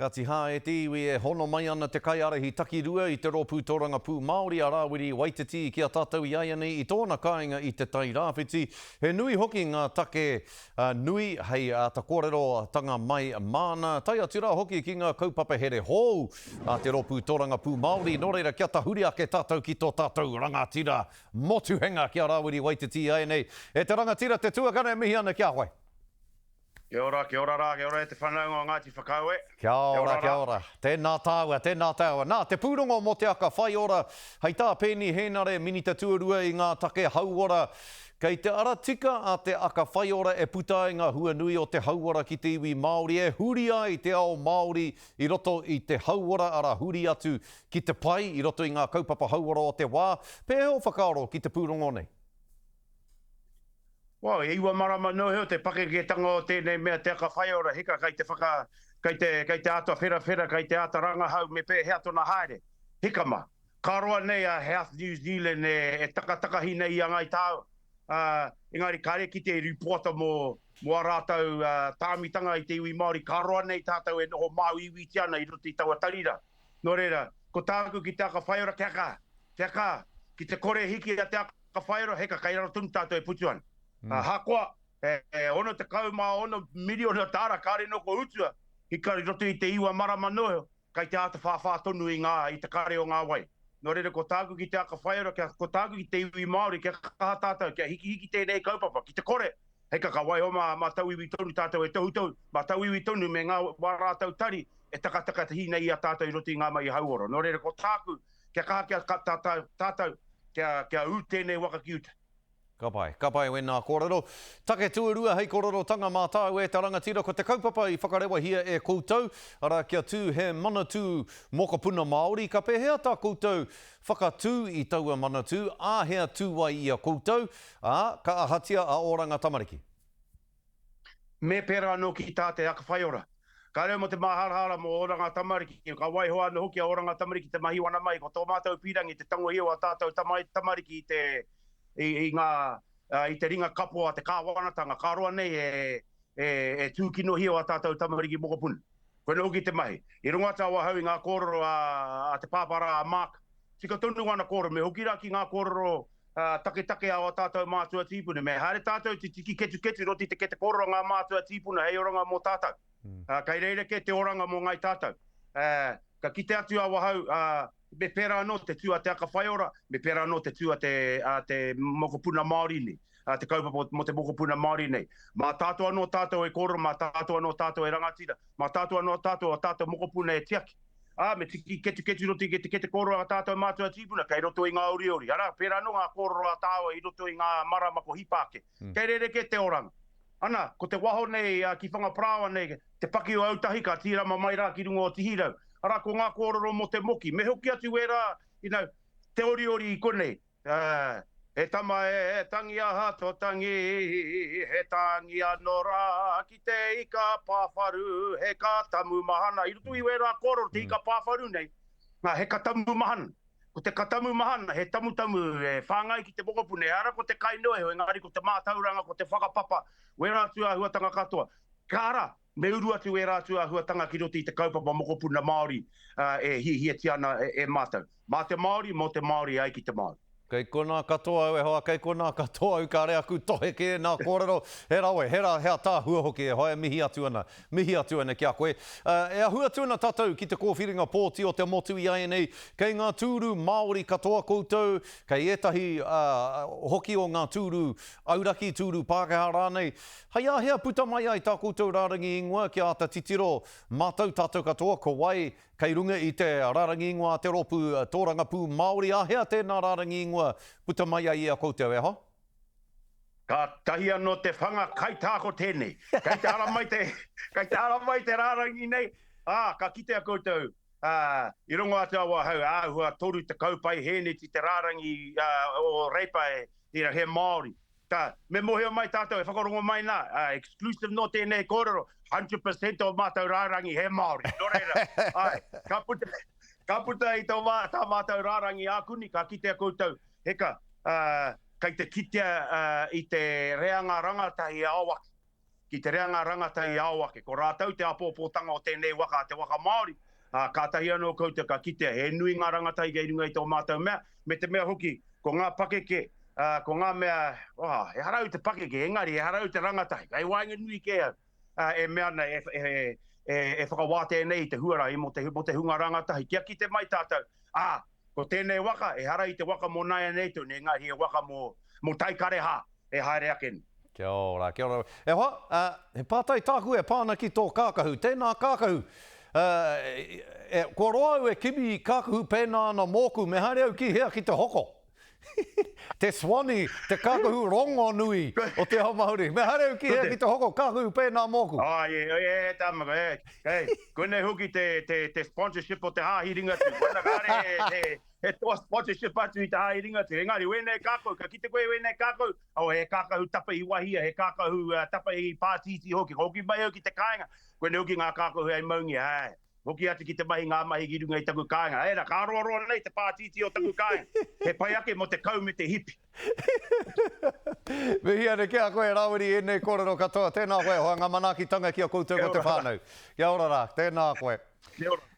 Kati hā e te iwi e hono mai ana te kaiārahi takirua i te Rōpū Tōrangapū Māori a Rāwiri Waititi ki a tātou i āianei i tōna kāinga i Te Tai Rāwhiti. He nui hoki ngā take nui hei āta kōrerotanga mai māna, tae atu rā hoki ki ngā kaupapa here hou a te Rōpū Tōrangapū Māori. Nō reira kia tahuri ake tātou ki tō tātou rangatira motuhenga ki a Rāwiri Waititi i āianei. E te rangatira, te tuakana e mihi ana ki a koe. Kia ora, kia ora rā, kia ora e te whanaunga o Ngāti Whakaue. Kia ora, kia ora. Tēnā tāua, tēnā tāua. Nā, te pūrongo mō te aka whaiora, hei tā Peeni Hēnare, Minita Tuarua i ngā take hauora, kei te ara tika a te aka whaiora e puta ai ngā hua nui o te hauora ki te iwi Māori, e huri ai te ao Māori i roto i te hauora, arā, huri atu ki te pai i roto i ngā kaupapa hauora o te wā. Pēhea ō whakaaro ki te pūrongo nei? Well, e iwa marama noa iho te pakeketanga o tēnei mea te aka whaiora, hika kei te whaka, kei te, kei te āta wherawhera, kei te āta rangahau me pēhea tona haere. Hika ma, ka roa nei a Health New Zealand e, e takatakahi nei i a Ngai Tāua, ā, engari kāre kite i rīpoata mō, mō ā rātou tāmitanga i te iwi Māori, ka roa nei tātou e noho māuiuitia ana i roto i taua tari rā. Nō reira, ko tāku ki te aka whaiora kia kaha, kia kaha, ki te kore hiki a te aka whaiora, heka kei raro tonu tātou e putu ana. Mm. Ahakoa, e, e 66 miriona tāra kāre nō ko utua, hika i roto i te iwa marama noa, kai te āta whāwhā tonu i, ngā, i te kare o ngā wai. Nō reira, ko tāku ki te aka whaiora, kia, ko tāku ki te iwi Māori, kia kaha tātou, kia hikihiki tēnei kaupapa, ki te kore, heka ka waiho mā, mā tauiwi tonu tātou e tohutohu, mā tauiwi tonu me ngā wā rātou tari e takatakatahi nei i a tātou i roto i ngā mahi hauora. Nō reira, ko tāku, Kia kaha kia tātou, kia, kia ū tēnei waka ki uta. Ka pai, ka pai wēnā kōrero. Take tuarua hei kōrerotanga mā tāu e te rangatira, ko te kaupapa i whakarewahia e koutou, arā kia tū he manatū mokopuna Māori, ka pēhea tā koutou whakatū i taua manatū, āhea tū ai i a koutou, ā, ka ahatia a Oranga Tamariki? Me pērā anō ki tā te Aka Whaiora. Ka reo mō te māharahara mō Oranga Tamariki, ka waiho anō hoki a Oranga Tamariki te mahi wana mahi, ko tō mātou pīrangi te tangohia o ā tātou tamariki i te, i, i ngā, i te ringa kapo a te kāwanatanga, ka roa nei e, e, e tūkinohia o ā tātou tamariki mokopuna. Koinā hoki te mahi. I rongo atu ahau i ngā kōrero a, a te pāpā rā a Mark, tika tonu wana kōrero, me hoki rā ki ngā kōrero taketake a ō tātou mātua tīpuna. Me haere tātou te tiki ketuketu roti te kete kōrero ngā mātua tīpuna hei oranga mō tātou. Kei reira kē te oranga mō ngāi tātou. Ka kite atu awahau, me pērā anō te tū a Te Aka Whaiora, me pērā anō te tū a te, a te mokopuna Māori nei, a te kaupapa mō te mokopuna Māori nei. Mā tātou anō tātou e kōrero, mā tātou anō tātou e rangatira, mā tātou anō tātou ō tātou mokopuna e tiaki. Ā, me tiki ketuketu roto i te kete kōrero a tātou mātua tīpuna, kei roto i ngā oriori. Arā, pērā anō ngā kōrero a tāua i roto i ngā marama ko hipa ake. Kei rerekē te oranga. Ana, ko te waho nei ki Whangaparāoa nei, te paki o Autahi ka tīrama mai rā ki runga o Tihirau. Arā, ko ngā kōrero mō te moki. Me hoki atu wērā, you know, te oriori i konei. Ā, he tama e tangi aha to tangi, he tangi ano ra ki te ika pawharu, he katamu mahana. I roto i wera korero te ika pawharu nei, he katamu mahana. Ko te katamu mahana, he tamutamu e whangai ki te mokopuna, ehara ko te kai noa iho, engari ko te mātauranga, ko te whakapapa, wera atu ahuatanga katoa. Ka ara, Me uru atu ērā atu āhuatanga ki roto i te kaupapa mokopuna Māori e hiahiatia ana e mātou. Mā te Māori, mō te Māori, e ai ki te Māori. Kei konā katoa au e hoa, kei konā katoa au, kāre aku tohe kē nā kōrero. He rawe, he rā, he ataahua hoki e hoa, e mihi atu ana, mihi atu ana ki a koe. E ahu atu ana tātou ki te kōwhiringa pōti o te motu iaianei, kei ngā tūru Māori katoa koutou, kei ētahi hoki o ngā tūru auraki, tūru Pākehā rānei. Hei āhea puta mai ai tā koutou rārangi ingoa kia āta titiro mātou tātou katoa ko wai kei runga i te rārangi ingoa a te rōpū tōrangapū Māori āhea tēnā rārangi ingoa puta mai ai i a koutou e hoa? Kātahi anō te whanga kaitā ko tēnei. Kei te haramai te, kei te haramai te rārangi nei, ā, ka kitea koutou, ā, i rongo atu awahau, āhua 30 paihēneti te rārangi o Reipa e, he Māori. Ka, me mōhio mai tātou e whakarongo mai nā, exclusive nō tēnei kōrero, 100% o mātou rārangi he Māori. Nō reira, āe, ka puta, ka puta i tō mā, tā mātou rārangi ākuni, ka kitea koutou, heka, ā, kei te kitea i te reanga rangatahi e ao ake. Ki te reanga rangatahi ao ake, ko rātou te āpōpōtanga o tēnei waka, te waka Māori, ā, kātahi anō koutou ka kitea he nui ngā rangatahi kei runga i tō mātou mea, me te mea hoki, ko ngā pakeke, ā, ko ngā mea, oh, ehara au te pakeke, engari ehara au te rangatahi, kei waenganui kē au, ā, e mea ana, e, e, e, e whakawātea nei i te huarahi mō te, mō te hunga rangatahi, kia kite mai tātou, ā, ko tēnei waka, ehara i te waka mō nāianei tonu, engari he waka mō, mō Taikarehā e haere ake nei. Kia ora, kia ora. E hoa, uh, he pātai tāku e pā ana ki tō kākahu. Tēnā kākahu. Uh, e, kua roa au e kimi kākahu pēnā ana mōku, me haere au ki hea ki te hoko? te Swanee, te kākahu rongonui o te ao Māori. Me haere au ki hea ki te hoko kākahu pēnā mōku? Oh, e, e, e, tama, e, e, koinei hoki te, te, te sponsorship o te Hāhi Ringatū. Koina kāre he, he, he toa sponsorship atu i te Hāhi Ringatū. Engari, wēnei kākau, ka kite koe wēnei kākau, Oh, he kākahu tapahi wahia, he kākahu tapahi pātītī hoki. Ka hoki mai au ki te kāinga, koinei hoki ngā kākahu hei maungia, āe. Hoki atu ki te mahi ngā mahi ki runga i taku kāinga. Ēra, ka roaroa nei te pātītī o taku kāinga. He pai ake mō te kau me te hipi. Mihi ana ki a koe Rawiri ēnei kōrero katoa. Tēnā koe hoa, ngā manaakitanga ki a koutou ko te whānau. Kia ora rā, tēnā koe. Kia ora.